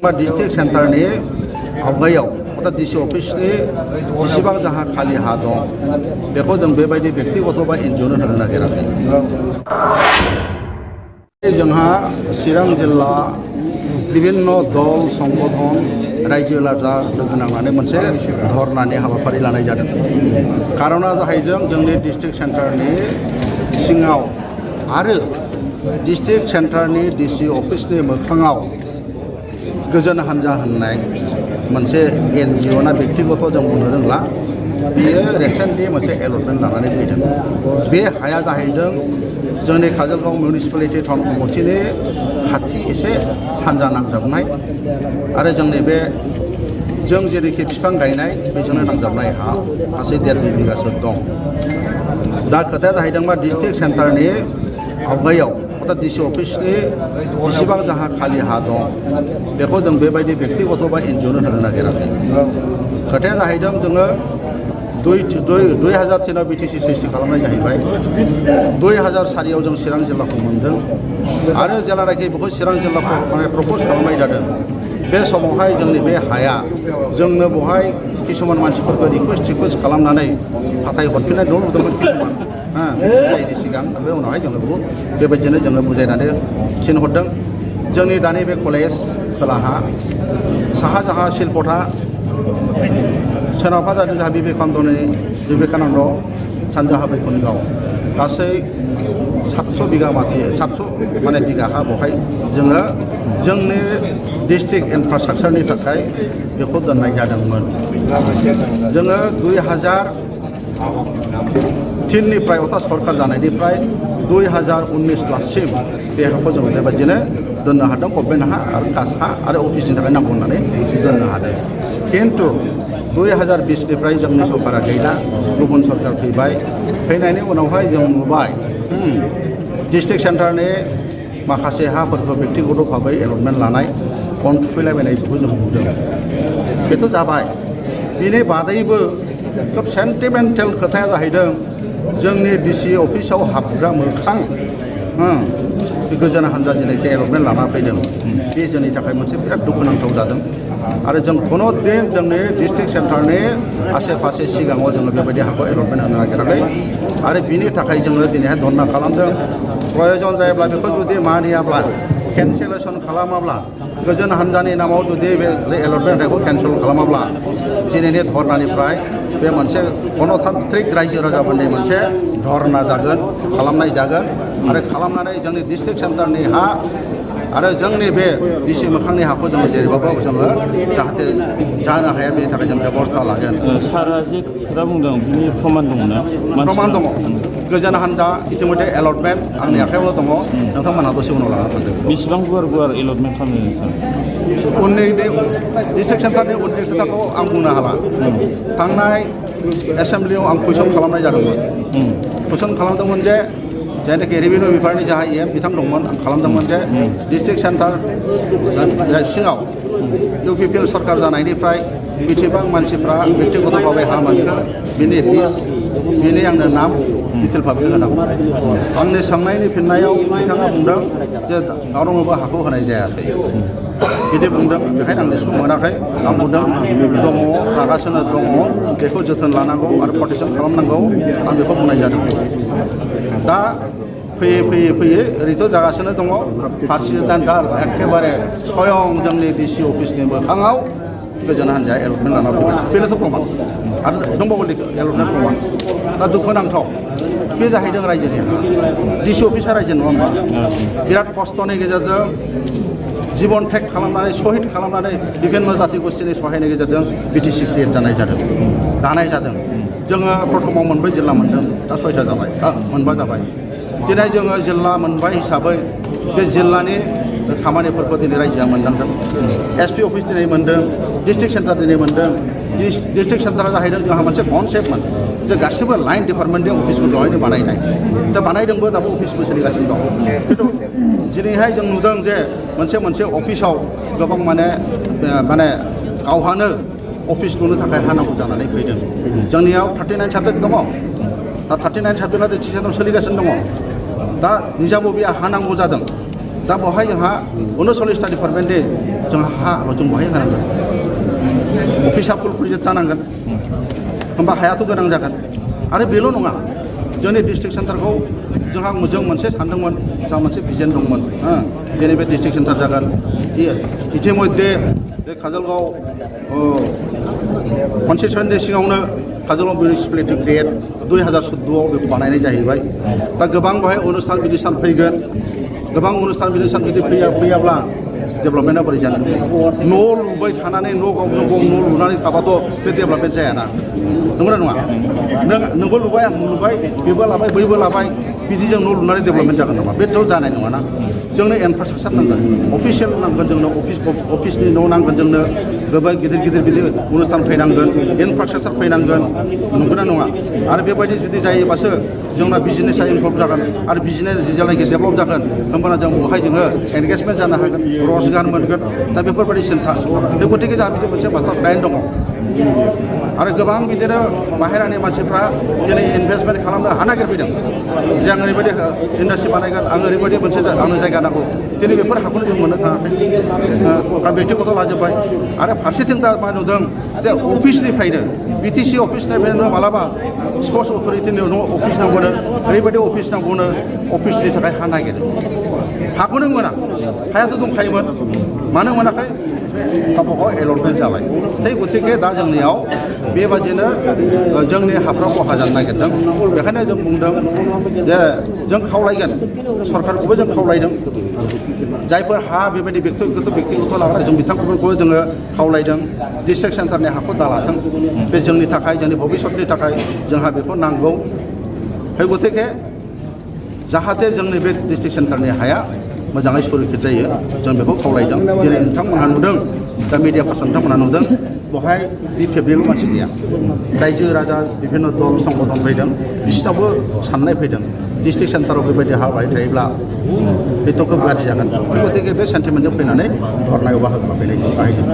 District सेंटरनि आवगायाव अर्थात DC अफिसनि जेसेबां जोंहा खालि हा दं बेखौ जों बेबायदि व्यक्तिगत बा एनजिअनो होनो नागिराखै। जोंहा चिरां जिल्ला विभिन्न दल संगठन रायजो राजा लोगो नांनानै मोनसे धरनानि हाबाफारि लानाय जादों। कारना जाहैदों जोंनि डिस्ट्रिक्ट सेंटरनि सिङाव आरो डिस्ट्रिक्ट सेंटरनि डिसि अफिसनि मोखाङाव गोजोन हान्जा होननाय मोनसे एनजिअ ना व्यक्तिगत जों बुंनो रोंला, बियो रिसेन्टलि मोनसे एलटमेन्ट लानानै फैदों। बे हाया जाहैदों जोंनि काजलगांव मिउनिसिपालिटि टाउन कमिटिनि खाथि एसे सानजा नांजाबनाय आरो जोंनि बे जों जेरैखि बिफां गायनाय बेजोंनो नांजाबनाय हा गासै 1.5 बिगासो दं। दा खोथाया जाहैदों मा डिस्ट्रिक्ट सेंटरनि आवगायाव अर्थात डिसि अफिसनि जेसेबां जोंहा खालि हा दं बेखौ जों बेबायदि व्यक्तिगत बा एनजिअनो होनो नागिराखै। खोथाया जाहैदों जोङो 2003 बिटिसि सृष्टि खालामनाय जाहैबाय। 2004 जों चिरां जिल्लाखौ मोनदों आरो जेब्लानाखि बेखौ चिरां जिल्लाखौ प्रपज खालामनाय जादों बे समावहाय जोंनि बे हाया जोंनो बेवहाय किसुमान मानसिफोरखौ रिक्वेस्ट खालामनानै फाथाय हरफिननाय न' लुदोंमोन किसुमान जायनि सिगां ओमफ्राय उनावहाय जोङो बेखौ बेबायदिनो जोङो बुजायनानै थिनहरदों। जोंनि दानि बे कलेज खोलाहा साहा जाहा शिलपथा सोनाबहा जादों जोंहा विवेकानन्द सानजाहा बैकुन्ठगाव गासै 700 बिगा माथि 700 माने बिगा हा बेवहाय जोङो जोंनि डिस्ट्रिक्ट इनफ्रास्ट्राक्चारनि थाखाय बेखौ दोननाय जादोंमोन। जोङो 2003निफ्राय अर्थात सरकार जानायनिफ्राय 2019 लासिम बे हाखौ जोङो बेबायदिनो दोननो हादों। गभर्नमेन्ट हा आरो कास्ट हा आरो अफिसनि थाखाय नांगौ होननानै दोननो हादों। खिन्थु 2020निफ्राय जोंनि सरकारा गैला, गुबुन सरकार फैबाय। फैनायनि उनावहाय जों नुबाय डिस्ट्रिक्ट सेंटरनि माखासे हाफोरखौ व्यक्तिगत भाबै एलटमेन्ट लानाय फन फैलायबायनाय बेखौ जों नुदों। बेथ' जाबाय। बिनि बादैबो खोब सेन्टिमेन्टेल खोथाया जाहैदों जोंनि डिसि अफिसाव हाबग्रा मोखां गोजोन हान्जा जेनाखि एलटमेन्ट लाना फैदों बे जोंनि थाखाय मोनसे बिराद दुखुनांथाव जादों। आरो जों खुनु दिन जोंनि डिस्ट्रिक्ट सेंटरनि आसे फासे सिगाङाव जोङो बेबायदि हाखौ एलटमेन्ट होनो नागिराखै आरो बिनि थाखाय जोङो दिनैहाय धरना खालामदों। प्रयजन जायोब्ला बेखौ जुदि मानियाब्ला केन्सेलेसन खालामाब्ला गोजोन हान्जानि नामाव जुदि बे एलटमेन्ट रायखौ केन्सेल खालामाब्ला दिनैनि धरनानिफ्राय बे मोनसे गणतान्त्रिक रायजो राजाफोरनि मोनसे धरना जागोन, खालामनाय जागोन आरो खालामनानै जोंनि डिस्ट्रिक्ट सेंटरनि हा आरो जोंनि बे डिसि मोखांनि हाखौ जोङो जेरैबाबो जोङो जाहाथे जानो हाया बेनि थाखाय जों बेबस्था लागोन। सारा जे खोथा बुंदों बिनि प्रमान दङ ना? प्रमान दङ। गोजोन हान्जा इतिमধ্যে एलटमेन्ट आंनि आखायावनो दङ। नोंथांमोनहा दसे उनाव लाना थांदों। बेसेबां गुवार एलटमेन्ट खालामो सार? उननि डिस्ट्रिक्ट सेंटरनि उननि खोथाखौ आं बुंनो हाला। थांनाय एसेम्ब्लियाव आं कुइसन खालामनाय जादोंमोन। कुइसन खालामदोंमोन जे जायनाखि रेभिनिउ बिफाननि जाहा EM बिथां दंमोन, आं खालामदोंमोन जे डिस्ट्रिक्ट सेंटर सिङाव UPPL सरकार जानायनिफ्राय बेसेबां मानसिफ्रा व्यक्तिगत भाबै हा मोनखो बिनि लिस्ट बिनि आंनो नाम डिटेल भाबै होनांगौ। आंनि सोंनायनि फिननायाव बिथाङा बुंदों जे गावनावबो हाखौ होनाय जायाखै बिदि बुंदों। बेखायनो आं लिस्टखौ मोनाखै। आं बुंदों दङ, लागासिनो दङ, बेखौ जोथोन लानांगौ आरो प्रटेकसन खालामनांगौ आं बेखौ बुंनाय जादों। दा फैयै ओरैथ' जागासिनो दङ। फारसेथिं दा एखेबारे स्वयं जोंनि डिसि अफिसनि मोखाङाव गोजोन हान्जाया एलटमेन्ट लाना फैबाय। बेनोथ' प्रमान आरो दंबावो एलटमेन्ट प्रमान। दा दुखुनांथाव बे जाहैदों रायजोनि हा। डिसि अफिसा रायजो नङा होमबा? बिराद खस्थ'नि गेजेरजों जीबन टेक खालामनानै सहिद खालामनानै बिभिन्न जाति गोष्ठीनि सहायनि गेजेरजों बिटिसि क्रिएट जानाय जादों, दानाय जादों। जोङो प्रथमाव 9 जिल्ला मोनदों, दा 6टा जाबाय, 9 जाबाय। दिनै जोङो जिल्ला मोनबाय हिसाबै बे जिल्लानि खामानिफोरखौ दिनै रायजोआ मोनदांदों। SP अफिस दिनै मोनदों, डिस्ट्रिक्ट सेंटार दिनै मोनदों। डिस्ट्रिक्ट सेंटारा जाहैदों जोंहा मोनसे कनसेप्टमोन जे गासिबो लाइन डिपार्टमेन्टनि अफिसखौ दहायनो बानायनाय। दा बानायदोंबो दाबो अफिसबो सोलिगासिनो दं। खिन्थु दिनैहाय जों नुदों जे मोनसे अफिसाव गोबां माने गावहानो अफिस लुनो थाखाय हा नांगौ जानानै फैदों। जोंनियाव 39 साबजेक्ट दङ। दा 39 साबजेक्टआ डिस्ट्रिक्ट सेंटाराव सोलिगासिनो दङ। दा निजाबो बेहा हा नांगौ जादों। दा बेवहाय जोंहा 39टा डिपार्टमेन्टनि जोंहा हा जों बेवहाय होनांगोन अफिसा फुल प्रजेक्ट जानांगोन होमबा हायाथ' गोनां जागोन आरो बेल' नङा जोंनि डिस्ट्रिक्ट सेन्टारखौ जोंहा जों मोनसे सानदोंमोन जोंहा मोनसे भिजन दंमोन दिनै बे डिस्ट्रिक्ट सेन्टार जागोन इतिमध्ये बे काजलगाव कनस्टिटिउसननि सिङावनो काजलगाव मिउनिसिपेलिटि क्रिएट 2014आव बेखौ बानायनाय जाहैबाय दा गोबां बेवहाय अनुस्थान बिदिसान फैगोन गोबां अनुस्थान बिदिसान जुदि फैयाब्ला डेभेलपमेन्टआ बोरै जागोन न' लुबाय थानानै न' गावजों गाव न' लुनानै थाबाथ' बे डेभेलपमेन्ट जायाना नंगौना नङा नोंबो लुबाय आंबो लुबाय बेबो लाबाय बैबो लाबाय बिदिजों न' लुनानै डेभेलपमेन्ट जागोन नामा बेथ' जानाय नङाना जोंनो इनफ्रास्ट्राक्चार नांगोन अफिसियेल नांगोन जोंनो अफिसनि न' नांगोन जोंनो गोबां गिदिर गिदिर बिदि अनुस्थान फैनांगोन इनफ्रास्ट्राक्चार फैनांगोन नंगौना नङा आरो बेबायदि जुदि जायोबासो जोंना बिजनेसा इनभल्भ जागोन आरो बिजनेस जेब्लानाखि डेभेलप जागोन होमबाना जों बेवहाय जोङो एंगेजमेन्ट जानो हागोन रजगार मोनगोन दा बेफोरबायदि सिन्था बे गतिके जोंहा बिदि मोनसे बाथ्रा प्लेन दङ आरो गोबां बिदिनो बाहेरानि मानसिफ्रा दिनै इनभेस्टमेन्ट खालामनो हा नागिरफैदों जे आं ओरैबायदि इन्डास्ट्रि बानायगोन आं ओरैबायदि मोनसे आंनो जायगा नांगौ दिनै बेफोर हाखौनो जों मोननो थाङाखै कारण बेक्तिगत लाजोब्बाय आरो फारसेथिं दा मा नुदों जे अफिसनिफ्रायनो बिटिसि अफिसनिफ्रायनो मालाबा स्पर्ट्स अथरिटिनि अफिस नांगौनो ओरैबायदि अफिस नांगौनो अफिसनि थाखाय हा नागिरो हाखौनो मोना हायाथ' दंखायोमोन मानो मोनाखै गावबागाव एलटमेन्ट जाबाय थै गतिके दा जोंनियाव बेबादिनो जोंनि हाफ्रा खहा जानो नागिरदों बेखायनो जों बुंदों जे जों खावलायगोन सरकारखौबो जों खावलायदों जायफोर हा बेबायदि बेक्तिगत लाग्रा जों बिथांमोनखौ जोङो खावलायदों डिस्ट्रिक्ट सेन्टारनि हाखौ दालाथों बे जोंनि थाखाय जोंनि भबिष्यतनि थाखाय जोंहा बेखौ नांगौ थै गतिके जाहाथे जोंनि बे डिस्ट्रिक्ट सेन्टारनि हाया मोजाङै सुरक्षित जायो जों बेखौ खावलायदों जेरै नोंथांमोनहा नुदों दा मिडिया पार्सन नोंथांमोनहा नुदों बेवहाय बे फेब्रिकल मानसि गैया रायजो राजा बिभिन्न दल संगठन फैदों बिसिनावबो साननाय फैदों डिस्ट्रिक्ट सेन्टाराव बेबायदि हा बाहाय थायोब्ला बेथ' खोब गाज्रि जागोन बे गतिके बे सेन्टिमेन्टजों फैनानै धरनायाव बाहागो लाफैनायखौ बाहायदों